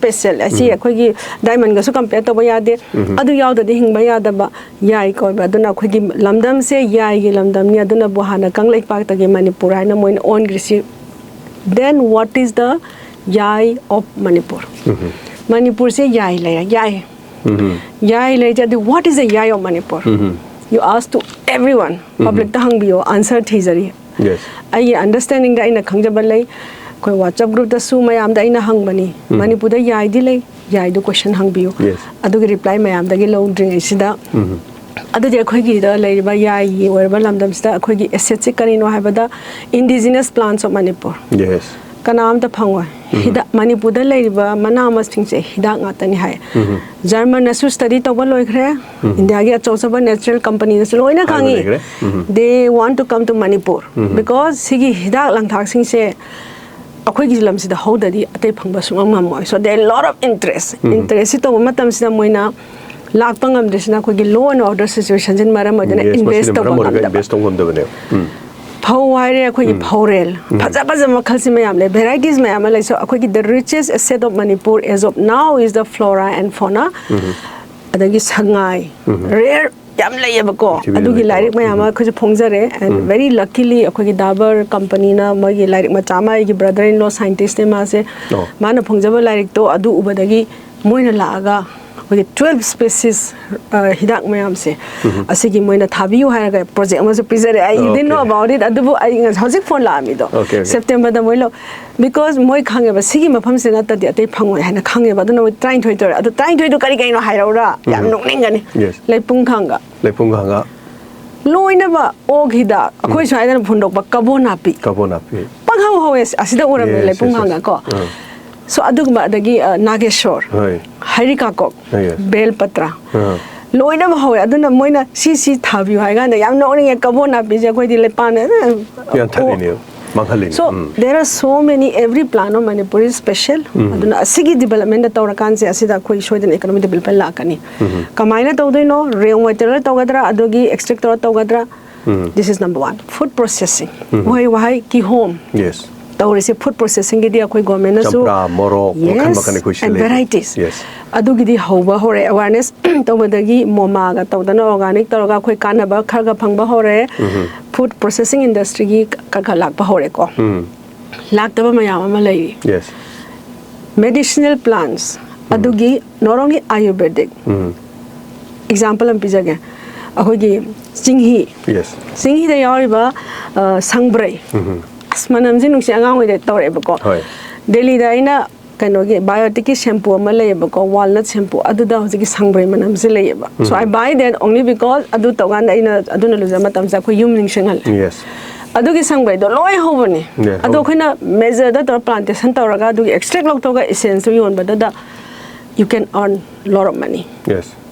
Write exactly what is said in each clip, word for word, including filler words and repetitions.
Special ꯑꯁꯤ ꯑꯩꯈꯣꯏꯒꯤ ꯗꯥꯏꯃꯟꯒꯁꯨ compare ꯇꯧꯕ ꯌꯥꯗꯦ꯫ ꯑꯗꯨ ꯌꯥꯎꯗꯗꯤ ꯍꯤꯡꯕ ꯌꯥꯗꯕ ꯌꯥꯏ ꯀꯣꯏꯕ꯫ ꯑꯗꯨꯅ ꯑꯩꯈꯣꯏꯒꯤ ꯂꯝꯗꯝꯁꯦ ꯌꯥꯏꯒꯤ ꯂꯝꯗꯝꯅꯤ꯫ ꯑꯗꯨꯅꯕꯨ ꯍꯥꯟꯅ ꯀꯪꯂꯩꯄꯥꯛꯇꯒꯤ ꯃꯅꯤꯄꯨꯔ ꯍꯥꯏꯅ ꯃꯣꯏꯅ ꯑꯣꯟꯈ꯭ꯔꯤꯁꯤ꯫ Then what is the Yai of Manipur? ꯃꯅꯤꯄꯨꯔꯁꯦ ꯌꯥꯏ ꯂꯩꯔꯦ, ꯌꯥꯏ꯫ ꯌꯥꯏ ꯂꯩꯔꯦ꯫ ꯑꯗꯨ what is the Yai of Manipur? You ask to everyone, ꯄꯕ꯭ꯂꯤꯛꯇ ꯍꯪꯕꯤꯌꯣ, ꯑꯟꯁꯔ ꯊꯤꯖꯔꯤ꯫ Yes. ꯑꯩꯒꯤ ꯑꯟꯗꯔꯁ꯭ꯇꯦꯟꯗꯤꯡꯗ ꯑꯩꯅ ꯈꯪꯖꯕ ꯂꯩ꯫ ꯑꯩꯈꯣꯏ ꯋꯥꯆꯞ ꯒ꯭ꯔꯨꯞꯇꯁꯨ ꯃꯌꯥꯝꯗ ꯑꯩꯅ ꯍꯪꯕꯅꯤ, ꯃꯅꯤꯄꯨꯔꯗ ꯌꯥꯏꯗꯤ ꯂꯩ, ꯌꯥꯏꯗꯨ ꯀꯣꯏꯁꯟ ꯍꯪꯕꯤꯌꯨ꯫ Yes. ꯑꯗꯨꯒꯤ ꯔꯤꯄ꯭ꯂꯥꯏ ꯃꯌꯥꯝꯗꯒꯤ ꯂꯧꯗ꯭ꯔꯤꯉꯩꯁꯤꯗ, ꯑꯗꯨꯗꯤ ꯑꯩꯈꯣꯏꯒꯤꯗ ꯂꯩꯔꯤꯕ ꯌꯥꯏꯒꯤ ꯑꯣꯏꯔꯕ ꯂꯝꯗꯝꯁꯤꯗ ꯑꯩꯈꯣꯏꯒꯤ ꯑꯦꯁꯦꯠꯁꯤ ꯀꯔꯤꯅꯣ ꯍꯥꯏꯕꯗ, indigenous plants of Manipur꯫ Yes. ꯀꯅꯥꯝꯇ ꯐꯪꯉꯣꯏ꯫ ꯍꯤꯗꯥꯛ, ꯃꯅꯤꯄꯨꯔꯗ ꯂꯩꯔꯤꯕ ꯃꯅꯥ ꯃꯁꯤꯡꯁꯦ ꯍꯤꯗꯥꯛ ꯉꯥꯛꯇꯅꯤ ꯍꯥꯏ꯫ ꯖꯔꯃꯟꯅꯁꯨ ꯁ꯭ꯇꯗꯤ ꯇꯧꯕ ꯂꯣꯏꯈ꯭ꯔꯦ꯫ ꯏꯟꯗꯤꯌꯥꯒꯤ ꯑꯆꯧ ꯑꯆꯧꯕ ꯅꯦꯆꯔꯦꯜ ꯀꯝꯄꯅꯤꯅꯁꯨ ꯂꯣꯏꯅ ꯍꯥꯏꯕ ꯈꯪꯉꯤ꯫ ꯂꯩꯈ꯭ꯔꯦ꯫ They want to come to Manipur because ꯁꯤꯒꯤ ꯍꯤꯗꯥꯛ ꯂꯥꯡꯊꯛꯁꯤꯡꯁꯦ ꯑꯩꯈꯣꯏꯒꯤ ꯂꯝꯁꯤꯗ ꯍꯧꯗꯗꯤ ꯑꯇꯩ ꯐꯪꯕ ꯁꯨꯡꯉꯝ ꯉꯝꯃꯣꯏ꯫ So there are lot of interest꯫ Interest ꯁꯤ ꯇꯧꯕ ꯃꯇꯝꯁꯤꯗ ꯃꯣꯏꯅ ꯂꯥꯛꯄ ꯉꯝꯗ꯭ꯔꯤꯁꯤꯅ ꯑꯩꯈꯣꯏꯒꯤ law and order situation ꯁꯤꯅ ꯃꯔꯝ ꯑꯣꯏꯗꯨꯅ Yes, ꯏꯟꯚꯦꯁ ꯃꯁꯤꯅ ꯇꯧꯕ ꯃꯔꯝ ꯑꯣꯏꯔꯒ ꯉꯝꯗꯕ꯫ ꯏꯟꯚꯦꯁ ꯇꯧꯕ ꯉꯝꯗꯕꯅꯦꯕ꯫ ꯎꯝ꯫ ꯐꯧ ꯍꯥꯏꯔꯦ, ꯑꯩꯈꯣꯏꯒꯤ ꯐꯧꯔꯦꯜ ꯐꯖ ꯐꯖꯕ ꯃꯈꯜꯁꯤ ꯃꯌꯥꯝ ꯂꯩ, ꯚꯦꯔꯥꯏꯇꯤꯁ ꯃꯌꯥꯝ ꯑꯃ ꯂꯩ꯫ So ꯑꯩꯈꯣꯏꯒꯤ the richest asset of Manipur as of now is the flora and fauna꯫ ꯑꯗꯒꯤ ꯁꯉꯥꯏ, ꯔꯦꯌꯔ ꯌꯥꯝ ꯂꯩꯌꯦꯕꯀꯣ꯫ ꯄ꯭ꯔꯤꯊꯤꯕꯤꯗ ꯑꯗꯨꯒꯤ ꯂꯩꯇꯕ꯫ ꯂꯥꯏꯔꯤꯛ ꯃꯌꯥꯝ ꯑꯃ ꯑꯩꯈꯣꯏꯁꯨ ꯐꯣꯡꯖꯔꯦ꯫ And very luckily ꯑꯩꯈꯣꯏꯒꯤ ꯗꯥꯕꯔ ꯀꯝꯄꯅꯤꯅ ꯃꯣꯏꯒꯤ ꯂꯥꯏꯔꯤꯛ ꯃꯆꯥ ꯑꯃ, ꯑꯩꯒꯤ ꯕ꯭ꯔꯗꯔ ꯏꯟ ꯂꯣ ꯁꯥꯏꯟꯇꯤꯁꯅꯦ ꯃꯥꯁꯦ, ꯑꯣ꯫ ꯃꯥꯅ ꯐꯣꯡꯖꯕ ꯂꯥꯏꯔꯤꯛꯇꯣ ꯑꯗꯨ ꯎꯕꯗꯒꯤ ꯃꯣꯏꯅ ꯂꯥꯛꯑꯒ ꯑꯩꯈꯣꯏꯒꯤ twelve species ꯍꯤꯗꯥꯛ ꯃꯌꯥꯝꯁꯦ ꯑꯁꯤꯒꯤ ꯃꯣꯏꯅ ꯊꯥꯕꯤꯌꯨ ꯍꯥꯏꯔꯒ ꯄ꯭ꯔꯣꯖꯦꯛ ꯑꯃꯁꯨ ꯄꯤꯖꯔꯦ꯫ I didn't know Okay. about it꯫ ꯑꯗꯨꯕꯨ ꯑꯩ ꯉ- ꯍꯧꯖꯤꯛ ꯐꯣꯟ ꯂꯥꯛꯑꯝꯃꯤꯗꯣ꯫ Okay, okay. ꯁꯦꯞꯇꯦꯝꯕꯔꯗ ꯃꯣꯏ ꯂꯧ, because ꯃꯣꯏ ꯈꯪꯉꯦꯕ ꯁꯤꯒꯤ ꯃꯐꯝꯁꯤꯗ ꯅꯠꯇꯗꯤ ꯑꯇꯩ ꯐꯪꯉꯣꯏ ꯍꯥꯏꯅ ꯈꯪꯉꯦꯕ꯫ ꯑꯗꯨꯅ ꯃꯣꯏ ꯇꯔꯥꯅꯤꯊꯣꯏ ꯇꯧꯔꯦ꯫ ꯑꯗꯨ ꯇꯔꯥꯅꯤꯊꯣꯏꯗꯨ ꯀꯔꯤ ꯀꯩꯅꯣ ꯍꯥꯏꯔꯛꯎꯔꯥ? ꯌꯥꯝ ꯅꯣꯛꯅꯤꯡꯒꯅꯤ꯫ Yes. ꯂꯩꯄꯨꯡ ꯈꯥꯡꯒ, ꯂꯩꯄꯨꯡ ꯈꯥꯡꯒ꯫ ꯂꯣꯏꯅꯃꯛ ꯑꯣꯛ ꯍꯤꯗꯥꯛ, ꯑꯩꯈꯣꯏ ꯁ꯭ꯋꯥꯏꯗꯅ ꯐꯨꯟꯗꯣꯛꯄ ꯀꯕꯣ ꯅꯥꯄꯤ꯫ ꯀꯕꯣ ꯅꯥꯄꯤ꯫ ꯄꯪꯍꯧ ꯍꯧꯋꯦ꯫ ꯑꯁꯤꯗ ꯎꯔꯝꯃꯦ, Yes, ꯂꯩꯄꯨꯡ yes, yes. ꯈꯥꯡꯒ ꯀꯣ꯫ ꯑꯥ꯫ So ꯑꯗꯨꯒꯨꯝꯕ, ꯑꯗꯒꯤ ꯑ, ꯅꯥꯒꯦꯁꯣꯔ, ꯍꯣꯏ꯫ ꯍꯩꯔꯤꯀꯥꯀꯣꯛ, Yes. ꯕꯦꯜ ꯄꯇ꯭ꯔ, ꯑꯥ꯫ ꯂꯣꯏꯅꯃꯛ ꯍꯧꯋꯦ꯫ ꯑꯗꯨꯅ ꯃꯣꯏꯅ ꯁꯤ ꯁꯤ ꯊꯥꯕꯤꯌꯨ ꯍꯥꯏ ꯀꯥꯟꯗ ꯌꯥꯝ ꯅꯣꯛꯅꯤꯡꯉꯦ꯫ ꯀꯕꯣ ꯅꯥꯄꯤꯁꯦ ꯑꯩꯈꯣꯏꯗꯤ ꯂꯩꯄꯥꯛꯅ ꯌꯥꯝ ꯊꯥꯔꯤꯅꯦ, ꯃꯥꯡꯍꯜꯂꯤꯅꯦ꯫ So um. There are so many, every plant of Manipur is special꯫ ꯑꯗꯨꯅ ꯑꯁꯤꯒꯤ ꯗꯤꯕꯂꯞꯃꯦꯟꯗ ꯇꯧꯔꯀꯥꯟꯁꯦ ꯑꯁꯤꯗ ꯑꯩꯈꯣꯏ ꯁꯣꯏꯗꯅ ꯏꯀꯣꯅꯣꯃꯤꯛ ꯗꯤꯕꯂꯞꯃꯦꯟ ꯂꯥꯛꯀꯅꯤ꯫ ꯀꯃꯥꯏꯅ ꯇꯧꯗꯣꯏꯅꯣ? ꯔꯦꯟ ꯋꯥꯇꯔ ꯇꯧꯒꯗ꯭ꯔꯥ, ꯑꯗꯨꯒꯤ ꯑꯦꯛꯁꯇ꯭ꯔꯦꯛ ꯇꯧꯔ ꯇꯧꯒꯗ꯭ꯔꯥ? This is number one, food processing꯫ ꯎꯍꯩ ꯋꯥꯍꯩ, ꯀꯤꯍꯣꯝ, Yes꯫ ꯇꯧꯔꯤꯁꯦ꯫ ꯐꯨꯗ ꯄ꯭ꯔꯣꯁꯦꯁꯤꯡꯒꯤꯗꯤ ꯑꯩꯈꯣꯏ ꯒꯣꯔꯃꯦꯟꯅꯁꯨ ꯆꯝꯄ꯭ꯔꯥ, ꯃꯣꯔꯣꯛ, ꯃꯈꯜ ꯃꯈꯜ ꯑꯩꯈꯣꯏ ꯁꯤ and ꯂꯩ꯫ varieties Yes. ꯑꯗꯨꯒꯤꯗꯤ ꯍꯧꯕ ꯍꯧꯔꯦ꯫ ꯑꯦꯋꯥꯔꯅꯦꯁ ꯇꯧꯕꯗꯒꯤ ꯃꯣꯃꯥꯒ ꯇꯧꯗꯅ ꯑꯣꯔꯒꯥꯅꯤꯛ ꯇꯧꯔꯒ ꯑꯩꯈꯣꯏ ꯀꯥꯟꯅꯕ ꯈꯔꯒ ꯐꯪꯕ ꯍꯧꯔꯦ꯫ ꯐꯨꯗ ꯄ꯭ꯔꯣꯁꯦꯁꯤꯡ ꯏꯟꯗꯁꯇ꯭ꯔꯤꯒꯤ ꯈꯔ ꯈꯔ ꯂꯥꯛꯄ ꯍꯧꯔꯦꯀꯣ꯫ ꯎꯝ. ꯂꯥꯛꯇꯕ ꯃꯌꯥꯝ ꯑꯃ ꯂꯩꯔꯤ꯫ Yes. ꯃꯦꯗꯤꯁꯤꯅꯦꯜ ꯄ꯭ꯂꯥꯟꯁ ꯑꯗꯨꯒꯤ not only Ayurvedic um. Example ꯑꯃ ꯄꯤꯖꯒꯦ꯫ ꯑꯩꯈꯣꯏꯒꯤ ꯆꯤꯡꯍꯤ Yes. ꯆꯤꯡꯍꯤꯗ ꯌꯥꯎꯔꯤꯕ ꯑ, ꯁꯪꯕ꯭ꯔꯩ ꯎꯝ. ꯑꯁ ꯃꯅꯝꯁꯤ ꯅꯨꯡꯁꯤ ꯑꯉꯥꯡ ꯑꯣꯏꯗ ꯇꯧꯔꯛꯑꯦꯕꯀꯣ꯫ ꯍꯣꯏ. ꯗꯦꯜꯂꯤꯗ ꯑꯩꯅ ꯀꯩꯅꯣꯒꯤ ꯕꯥꯏꯑꯣꯇꯤꯛꯀꯤ ꯁꯦꯝꯄꯨ ꯑꯃ ꯂꯩꯌꯦꯕꯀꯣ, ꯋꯥꯜꯅꯠ ꯁꯦꯝꯄꯨ, ꯑꯗꯨꯗ ꯍꯧꯖꯤꯛꯀꯤ ꯁꯪꯕ꯭ꯔꯩ ꯃꯅꯝꯁꯦ ꯂꯩꯌꯦꯕ꯫ So I buy that only because ꯑꯗꯨ ꯇꯧꯀꯥꯟꯗ ꯑꯩꯅ ꯑꯗꯨꯅ ꯂꯨꯖꯕ ꯃꯇꯝꯁꯦ ꯑꯩꯈꯣꯏ ꯌꯨꯝ ꯅꯤꯡꯁꯤꯡꯍꯜꯂꯦ꯫ Yes. ꯑꯗꯨꯒꯤ ꯁꯪꯕ꯭ꯔꯩꯗꯣ ꯂꯣꯏ ꯍꯧꯕꯅꯤ꯫ Yeah, ꯑꯗꯣ ꯍꯧ- ꯑꯩꯈꯣꯏꯅ ꯃꯦꯖꯔꯗ ꯇꯧꯔꯒ ꯄ꯭ꯂꯥꯟꯇꯦꯁꯟ ꯇꯧꯔꯒ ꯑꯗꯨꯒꯤ ꯑꯦꯛꯁꯇ꯭ꯔꯦꯛ ꯂꯧꯊꯣꯛꯑꯒ ꯏꯁꯦꯟꯁꯇꯨ ꯌꯣꯟꯕꯗꯨꯗ you can earn lot of money꯫ Yes.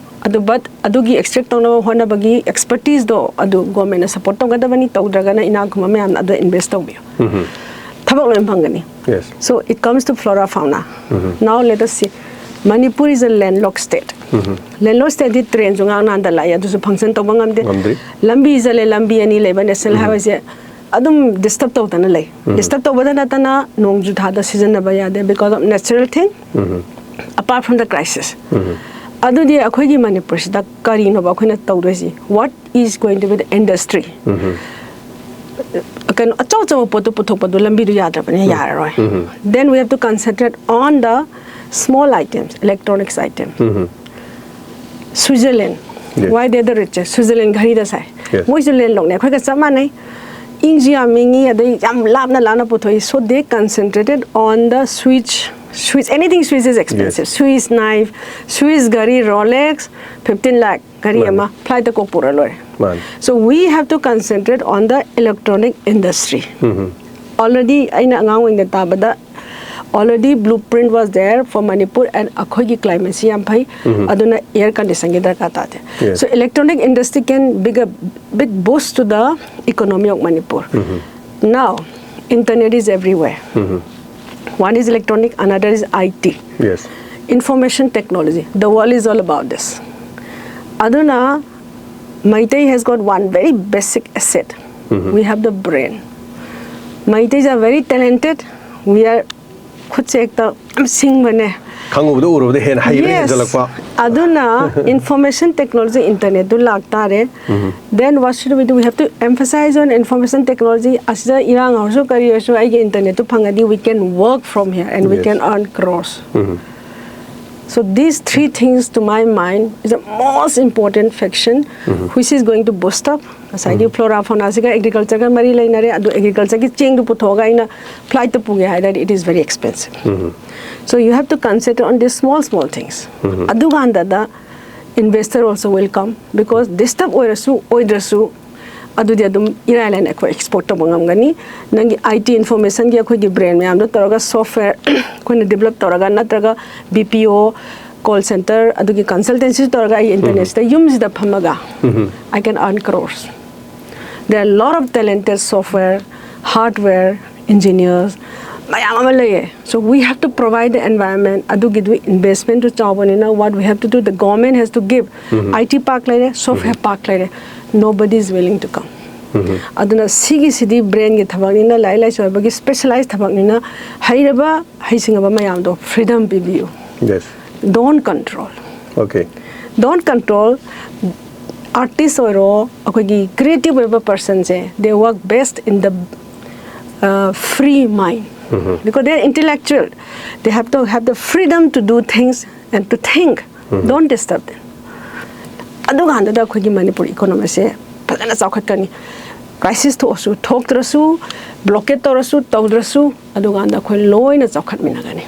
ꯑꯗꯨ ꯕꯠ ꯑꯗꯨꯒꯤ ꯑꯦꯛꯁꯇ꯭ꯔꯦꯛ ꯇꯧꯅꯕ ꯍꯣꯠꯅꯕꯒꯤ ꯑꯦꯛꯁꯄꯔꯇꯤꯁꯇꯣ ꯑꯗꯨ ꯒꯣꯔꯃꯦꯟꯅ ꯁꯞꯄꯣꯔꯠ ꯇꯧꯒꯗꯕꯅꯤ꯫ ꯇꯧꯗ꯭ꯔꯒꯅ ꯏꯅꯥꯛ ꯈꯨꯟꯕ ꯃꯌꯥꯝꯅ ꯑꯗꯨ ꯏꯟꯚꯦꯁ ꯇꯧꯕꯤꯌꯨ꯫ ꯎꯝ. ꯊꯕꯛ ꯂꯣꯏ ꯐꯪꯒꯅꯤ꯫ Yes. So it comes to flora fauna. Now let us see. Manipur is a landlocked state. Landlocked stateꯗꯤ ꯇ꯭ꯔꯦꯟꯁꯨ ꯉꯔꯥꯡ ꯅꯍꯥꯟꯗ ꯂꯥꯛꯑꯦ, ꯑꯗꯨꯁꯨ ꯐꯪꯁꯟ ꯇꯧꯕ ꯉꯝꯗꯦ꯫ ꯉꯝꯗ꯭ꯔꯤ꯫ ꯂꯝꯕꯤ ꯆꯠꯂꯦ, ꯂꯝꯕꯤ ꯑꯅꯤ ꯂꯩꯕ ꯅꯦꯁꯅꯦꯜ ꯍꯥꯏꯋꯦꯁꯦ ꯑꯗꯨꯝ ꯗꯤꯁꯇꯔꯕ ꯇꯧꯗꯅ ꯂꯩ꯫ ꯗꯤꯁꯇꯔꯕ ꯇꯧꯕꯗ ꯅꯠꯇꯅ ꯅꯣꯡꯖꯨ ꯊꯥꯗ ꯁꯤꯖꯤꯟꯅꯕ ꯌꯥꯗꯦ because of natural thing, apart from the crisis. ꯑꯗꯨꯗꯤ ꯑꯩꯈꯣꯏꯒꯤ ꯃꯅꯤꯄꯨꯔꯁꯤꯗ ꯀꯔꯤꯅꯣꯕ ꯑꯩꯈꯣꯏꯅ ꯇꯧꯗꯣꯏꯁꯤ? What is going to be the industry? ꯀꯩꯅꯣ ꯑꯆꯧ ꯑꯆꯧꯕ ꯄꯣꯠꯇꯨ ꯄꯨꯊꯣꯛꯄꯗꯨ ꯂꯝꯕꯤꯗꯨ ꯌꯥꯗ꯭ꯔꯕꯅꯤꯅ ꯌꯥꯔꯔꯣꯏ꯫ Then we have to concentrate on the small items, electronics item. Switzerland. Yes. Why they the richest? Switzerland ꯘꯔꯤꯗ ꯁꯥꯏ꯫ Yes. ꯃꯣꯏꯁꯨ ꯂꯦꯟꯂꯣꯛꯅꯦ, ꯑꯩꯈꯣꯏꯒ ꯆꯞ ꯃꯥꯟꯅꯩ꯫ ꯏꯪꯁꯨ ꯌꯥꯝ ꯏꯪꯉꯤ, ꯑꯗꯩ ꯌꯥꯝ ꯂꯥꯞꯅ ꯂꯥꯞꯅ ꯄꯨꯊꯣꯛꯏ꯫ So they concentrated on the Swiss, Swiss, anything Swiss is expensive. Yes. Swiss knife, Swiss ꯘꯔꯤ, Rolex, fifteen lakh ꯘꯔꯤ ꯃꯥꯅꯤ꯫ ꯑꯃ ꯐ꯭ꯂꯥꯏꯠꯇ ꯀꯣꯛ ꯄꯨꯔ ꯂꯣꯏꯔꯦ꯫ ꯃꯥꯅꯤ꯫ So we have to concentrate on the electronic industry. Already ꯑꯩꯅ ꯑꯉꯥꯡ ꯑꯣꯏꯅ ꯇꯥꯕꯗ already blueprint was there for Manipur and ꯑꯩꯈꯣꯏꯒꯤ climate ꯁꯤ ꯌꯥꯝ ꯐꯩ꯫ ꯑꯗꯨꯅ air condition ꯒꯤ ꯗꯔꯀꯥꯔ ꯇꯥꯗꯦ꯫ Yes. So electronic industry can be a big boost to the economy of Manipur. Now internet is everywhere. One is electronic, another is I T. Yes. Information technology. The world is all about this. ꯑꯗꯨꯅ Meitei has got one very basic asset. We have the brain. Meiteis are very talented. We are, ꯈꯨꯠꯁꯦ ꯍꯦꯛꯇ ꯌꯥꯝ ꯁꯤꯡꯕꯅꯦ. ꯈꯪꯉꯨꯕꯗ ꯎꯔꯨꯕꯗ ꯍꯦꯟꯅ ꯍꯩꯕꯅ ꯍꯦꯟꯖꯜꯂꯛꯄ. ꯑꯗꯨꯅ information technology, internetꯇꯨ ꯂꯥꯛꯇꯥꯔꯦ. Then what should we do? We have to emphasize on information technology. ꯑꯁꯤꯗ ꯏꯔꯥꯡ ꯍꯧꯔꯁꯨ ꯀꯔꯤ ꯑꯣꯏꯔꯁꯨ ꯑꯩꯒꯤ internetꯇꯨ ꯐꯪꯉꯗꯤ we can work from here and we can earn crores. So these three things, to my mind, is the most important faction which is going to boost up. ꯉꯁꯥꯏꯒꯤ flora faunaꯁꯤꯒ agricultureꯒ ꯃꯔꯤ ꯂꯩꯅꯔꯦ, ꯑꯗꯨ agricultureꯒꯤ ꯆꯦꯡꯗꯨ ꯄꯨꯊꯣꯛꯑꯒ ꯑꯩꯅ flightꯇ ꯄꯨꯒꯦ ꯍꯥꯏ ꯇꯥꯔꯗꯤ, it is very expensive. So you have to concentrate on these small small things. ꯑꯗꯨꯀꯥꯟꯗꯗ investor also will come, because disturb ꯑꯣꯏꯔꯁꯨ ꯑꯣꯏꯗ꯭ꯔꯁꯨ ꯑꯗꯨꯗꯤ ꯑꯗꯨꯝ ꯏꯔꯥꯏ ꯂꯥꯏꯅ ꯑꯩꯈꯣꯏ export ꯇꯧꯕ ꯉꯝꯒꯅꯤ꯫ ꯅꯪꯒꯤ IT informationꯒꯤ ꯑꯩꯈꯣꯏꯒꯤ brain ꯃꯌꯥꯝꯗꯣ ꯇꯧꯔꯒ software ꯑꯩꯈꯣꯏꯅ develop ꯇꯧꯔꯒ, ꯅꯠꯇ꯭ꯔꯒ BPO, call center, ꯑꯗꯨꯒꯤ consultancy ꯇꯧꯔꯒ ꯑꯩ internetꯁꯤꯗ ꯌꯨꯝꯁꯤꯗ ꯐꯝꯃꯒ I can earn crores. There are a lot of talented software, hardware engineers ꯃꯌꯥꯝ ꯑꯃ ꯂꯩꯌꯦ. So we have to provide the environment. ꯑꯗꯨꯒꯤꯗꯨ investmentꯇꯨ ꯆꯥꯎꯕꯅꯤꯅ, what we have to do, the government has to give. IT park ꯂꯩꯔꯦ, software park ꯂꯩꯔꯦ, nobody is willing to come. ꯑꯗꯨꯅ ꯁꯤꯒꯤꯁꯤꯗꯤ brainꯒꯤ ꯊꯕꯛꯅꯤꯅ, ꯂꯥꯏꯔꯤꯛ ꯂꯥꯏꯁꯨ ꯍꯩꯕꯒꯤ specialized ꯊꯕꯛꯅꯤꯅ, ꯍꯩꯔꯕ ꯍꯩꯁꯤꯡꯉꯕ ꯃꯌꯥꯝꯗꯣ freedom ꯄꯤꯕꯤꯌꯨ. Yes. Don't control. Okay. Don't control. Artist ꯑꯣꯏꯔꯣ, ꯑꯩꯈꯣꯏꯒꯤ creative ꯑꯣꯏꯕ personꯁꯦ, they work best in the uh, free mind. Because they are intellectual. They have to have the freedom to do things and to think. Don't disturb them. ꯑꯗꯨꯀꯥꯟꯗꯨꯗ ꯑꯩꯈꯣꯏꯒꯤ ꯃꯅꯤꯄꯨꯔ economyꯁꯦ ꯐꯖꯅ ꯆꯥꯎꯈꯠꯀꯅꯤ. Crisis ꯊꯣꯛꯑꯁꯨ ꯊꯣꯛꯇ꯭ꯔꯁꯨ, blockade ꯇꯧꯔꯁꯨ ꯇꯧꯗ꯭ꯔꯁꯨ, ꯑꯗꯨꯀꯥꯟꯗ ꯑꯩꯈꯣꯏ ꯂꯣꯏꯅ ꯆꯥꯎꯈꯠꯃꯤꯟꯅꯒꯅꯤ.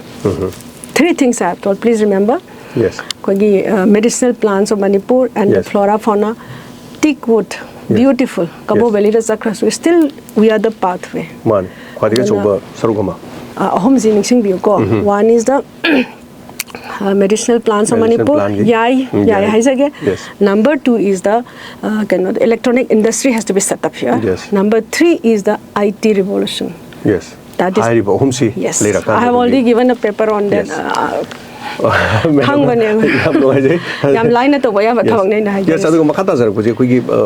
Three things I have told, please remember. Yes. ꯑꯩꯈꯣꯏꯒꯤ medicinal plants of Manipur and the Yes. flora fauna, teak wood, beautiful, Kabo Valleyꯗ ꯆꯠꯈ꯭ꯔꯁꯨ, still we are the pathway. ꯃꯥꯅꯤ, ꯈ꯭ꯋꯥꯏꯗꯒꯤ ꯑꯗꯨꯅ ꯑꯆꯧꯕ ꯁꯔꯨꯛ ꯑꯃ. ꯑ, ꯑꯍꯨꯝꯁꯤ ꯅꯤꯡꯁꯤꯡꯕꯤꯌꯨꯀꯣ. One is the medicinal plants of Medicinal Manipur, plantꯒꯤ. ꯌꯥꯏ, ꯎꯝ, ꯌꯥꯏ ꯌꯥꯏ. ꯍꯥꯏꯖꯒꯦ. Yes. Number two is the uh, ꯀꯩꯅꯣ, electronic industry has to be set up here. Yes. Number three is the IT revolution. Yes. That is ꯍꯥꯏꯔꯤꯕ ꯑꯍꯨꯝꯁꯤ Yes, ꯂꯩꯔꯀꯥꯟꯗ I have already given a paper on that. Yes. Uh, Madam, ꯈꯪꯕꯅꯦ. ꯌꯥꯝ ꯅꯨꯡꯉꯥꯏꯖꯩ. ꯌꯥꯝ ꯂꯥꯏꯅ ꯇꯧꯕ ꯌꯥꯕ Yes. ꯊꯕꯛꯅꯦ ꯑꯩꯅ ꯍꯥꯏꯖꯔꯤꯁꯦ. Yes, ꯑꯗꯨꯒ ꯃꯈꯥ ꯇꯥꯖꯔꯛꯄꯁꯦ ꯑꯩꯈꯣꯏꯒꯤ ꯑ,